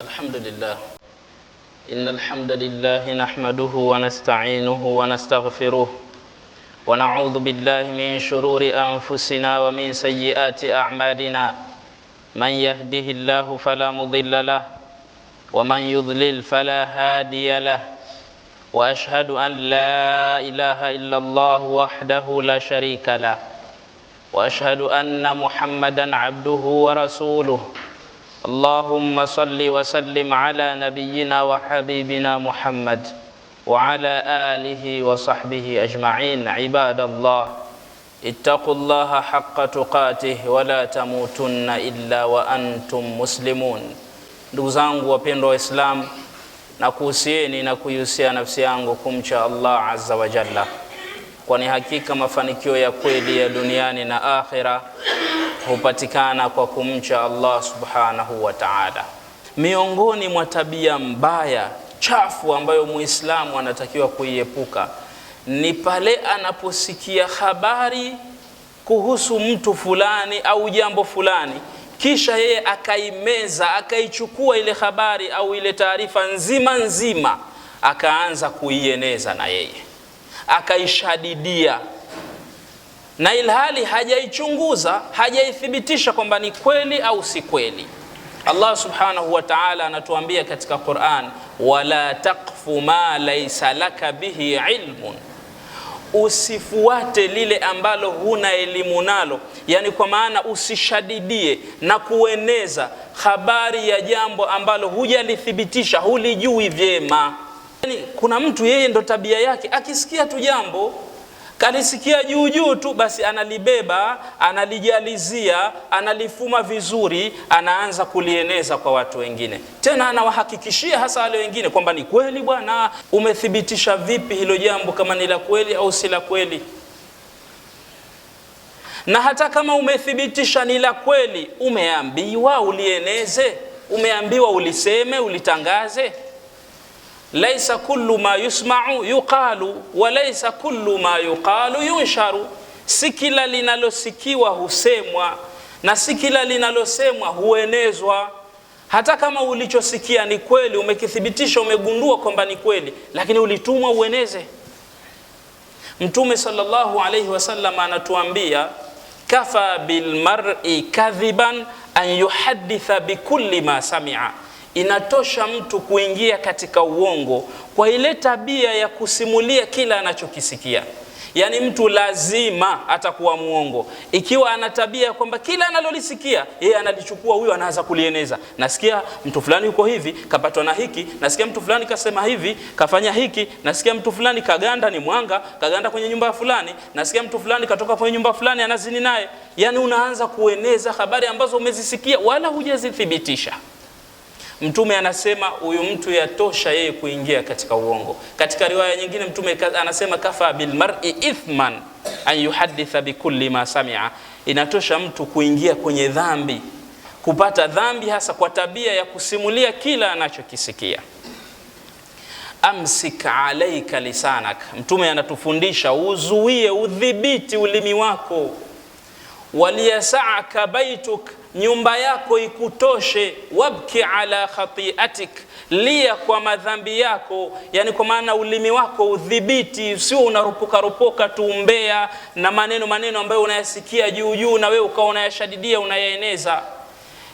الحمد لله إن الحمد لله نحمده ونستعينه ونستغفره ونعوذ بالله من شرور أنفسنا ومن سيئات أعمالنا من يهده الله فلا مضل له ومن يضلل فلا هادي له وأشهد أن لا إله إلا الله وحده لا شريك له وأشهد أن محمدا عبده ورسوله اللهم صل وسلم على نبينا وحبيبنا محمد وعلى آله وصحبه أجمعين. عباد الله، اتقوا الله حق تقاته ولا تموتن إلا وأنتم مسلمون. Ndugu zangu wapendwa Waislamu, na kuhusieni na kuihusia nafsi yangu kumcha Allah azza wa jalla, kwani hakika mafanikio ya kweli ya duniani na akhira hupatikana kwa kumcha Allah subhanahu wa ta'ala. Miongoni mwa tabia mbaya chafu ambayo Muislamu anatakiwa kuiepuka ni pale anaposikia habari kuhusu mtu fulani au jambo fulani, kisha yeye akaimeza, akaichukua ile habari au ile taarifa nzima nzima, akaanza kuieneza na yeye akaishadidia, na ilhali hajaichunguza, hajaithibitisha kwamba ni kweli au si kweli. Allah subhanahu wa ta'ala anatuambia katika Qur'an, wala taqfu ma laysa laka bihi ilmun, usifuate lile ambalo huna elimu nalo. Yani kwa maana usishadidie na kueneza habari ya jambo ambalo hujalithibitisha, hulijui vyema. Yani kuna mtu yeye ndo tabia yake, akisikia tu jambo kalisikia juu juu tu, basi analibeba, analijalizia, analifuma vizuri, anaanza kulieneza kwa watu wengine. Tena anawahakikishia hasa wale wengine kwamba ni kweli bwana. Umethibitisha vipi hilo jambo kama ni la kweli au si la kweli? Na hata kama umethibitisha ni la kweli, umeambiwa ulieneze? Umeambiwa uliseme, ulitangaze? Laisa kullu ma yusma'u yuqalu wa laisa kullu ma yuqalu yunsharu, si kila linalosikiwa husemwa na si kila linalosemwa huenezwa. Hata kama ulichosikia ni kweli, umekithibitisha, umegundua kwamba ni kweli, lakini ulitumwa ueneze? Mtume sallallahu alayhi wasallam anatuambia, kafa bilmar'i kadhiban an yuhadditha bikulli ma sami'a, inatosha mtu kuingia katika uongo kwa ile tabia ya kusimulia kila anachokisikia. Yani mtu lazima atakuwa muongo ikiwa ana tabia kwamba kila analolisikia yeye analichukua, huyo anaanza kulieneza. Nasikia mtu fulani yuko hivi, kapatwa na hiki, nasikia mtu fulani kasema hivi, kafanya hiki, nasikia mtu fulani kaganda ni mwanga, kaganda kwenye nyumba fulani, nasikia mtu fulani katoka kwenye nyumba fulani anazini naye. Yani unaanza kueneza habari ambazo umezisikia wala hujazithibitisha. Mtume anasema huyu mtu yatosha yeye kuingia katika uongo. Katika riwaya nyingine Mtume anasema kafa bilmar'i ithman an yuhadditha bikulli ma sami'a, inatosha mtu kuingia kwenye dhambi, kupata dhambi hasa kwa tabia ya kusimulia kila anachokisikia. Amsik alaika lisanak, Mtume anatufundisha uzuie, udhibiti ulimi wako. Waliyasaaka baituk, nyumba yako ikutoshe. Wabki ala khati'atik, lia kwa madhambi yako. Yani kwa maana ulimi wako udhibiti, sio unarupuka rupuka tu umbea na maneno maneno ambayo unayasikia juu juu na wewe ukawa unayashadidia unayaeneza.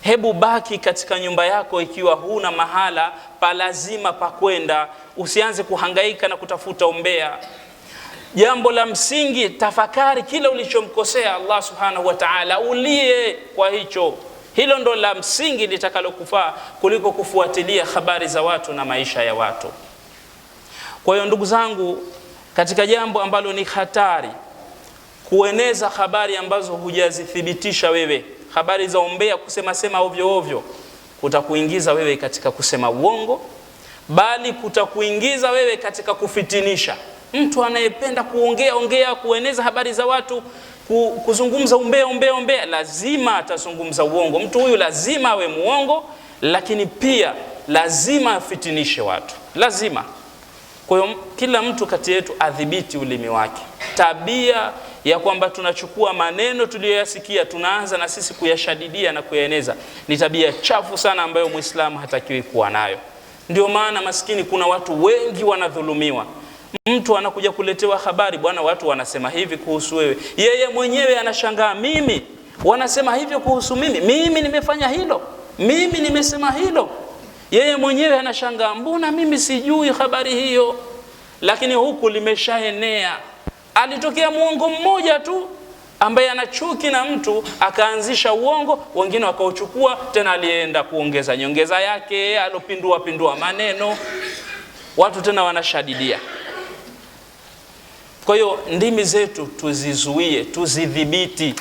Hebu baki katika nyumba yako ikiwa huna mahala pa lazima pa kwenda, usianze kuhangaika na kutafuta umbea. Jambo la msingi, tafakari kila ulichomkosea Allah subhanahu wa ta'ala, ulie kwa hicho. Hilo ndo la msingi litakalokufaa kuliko kufuatilia habari za watu na maisha ya watu. Kwa hiyo ndugu zangu, katika jambo ambalo ni hatari, kueneza habari ambazo hujazithibitisha wewe, habari za umbea, kusema sema ovyo ovyo, kutakuingiza wewe katika kusema uongo, bali kutakuingiza wewe katika kufitinisha. Mtu anayependa kuongea ongea, kueneza habari za watu, kuzungumza umbea umbea umbea, lazima atazungumza uongo. Mtu huyu lazima awe muongo, lakini pia lazima afitinishe watu, lazima. Kwa hiyo kila mtu kati yetu adhibiti ulimi wake. Tabia ya kwamba tunachukua maneno tuliyoyasikia tunaanza na sisi kuyashadidia na kuyaeneza, ni tabia chafu sana ambayo Muislamu hatakiwi kuwa nayo. Ndio maana maskini, kuna watu wengi wanadhulumiwa. Mtu anakuja kuletewa habari, bwana, watu wanasema hivi kuhusu wewe. Yeye mwenyewe anashangaa, mimi wanasema hivyo kuhusu mimi, mimi nimefanya hilo, mimi nimesema hilo. Yeye mwenyewe anashangaa, mbona mimi sijui habari hiyo? Lakini huku limeshaenea. Alitokea muongo mmoja tu ambaye ana chuki na mtu akaanzisha uongo, wengine wakauchukua tena, alienda kuongeza nyongeza yake, alopindua pindua maneno, watu tena wanashadidia. Kwa hiyo ndimi zetu tuzizuie, tuzidhibiti.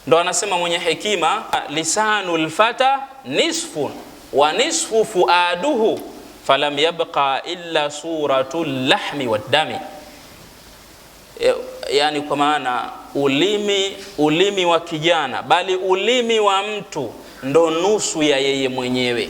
Ndo anasema mwenye hekima, lisanul fata nisfun wa nisfu fuaduhu falam yabqa illa suratul lahmi waddami. Yani kwa maana ulimi wa kijana, bali ulimi wa mtu ndo nusu ya yeye mwenyewe,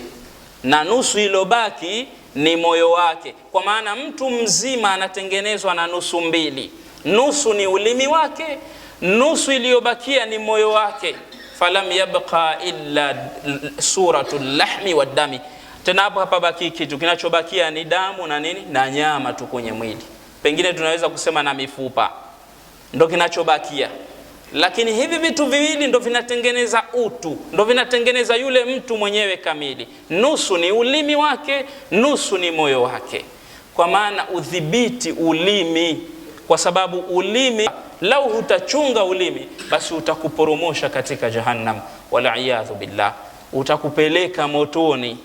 na nusu ilobaki ni moyo wake. Kwa maana mtu mzima anatengenezwa na nusu mbili, nusu ni ulimi wake, nusu iliyobakia ni moyo wake. Falam yabqa illa suratul lahmi waddami, tena hapo hapabaki kitu, kinachobakia ni damu na nini na nyama tu kwenye mwili, pengine tunaweza kusema na mifupa ndo kinachobakia. Lakini hivi vitu viwili ndo vinatengeneza utu, ndo vinatengeneza yule mtu mwenyewe kamili. Nusu ni ulimi wake, nusu ni moyo wake. Kwa maana udhibiti ulimi, kwa sababu ulimi, lau hutachunga ulimi, basi utakuporomosha katika jahannam, waliyadhu billah, utakupeleka motoni.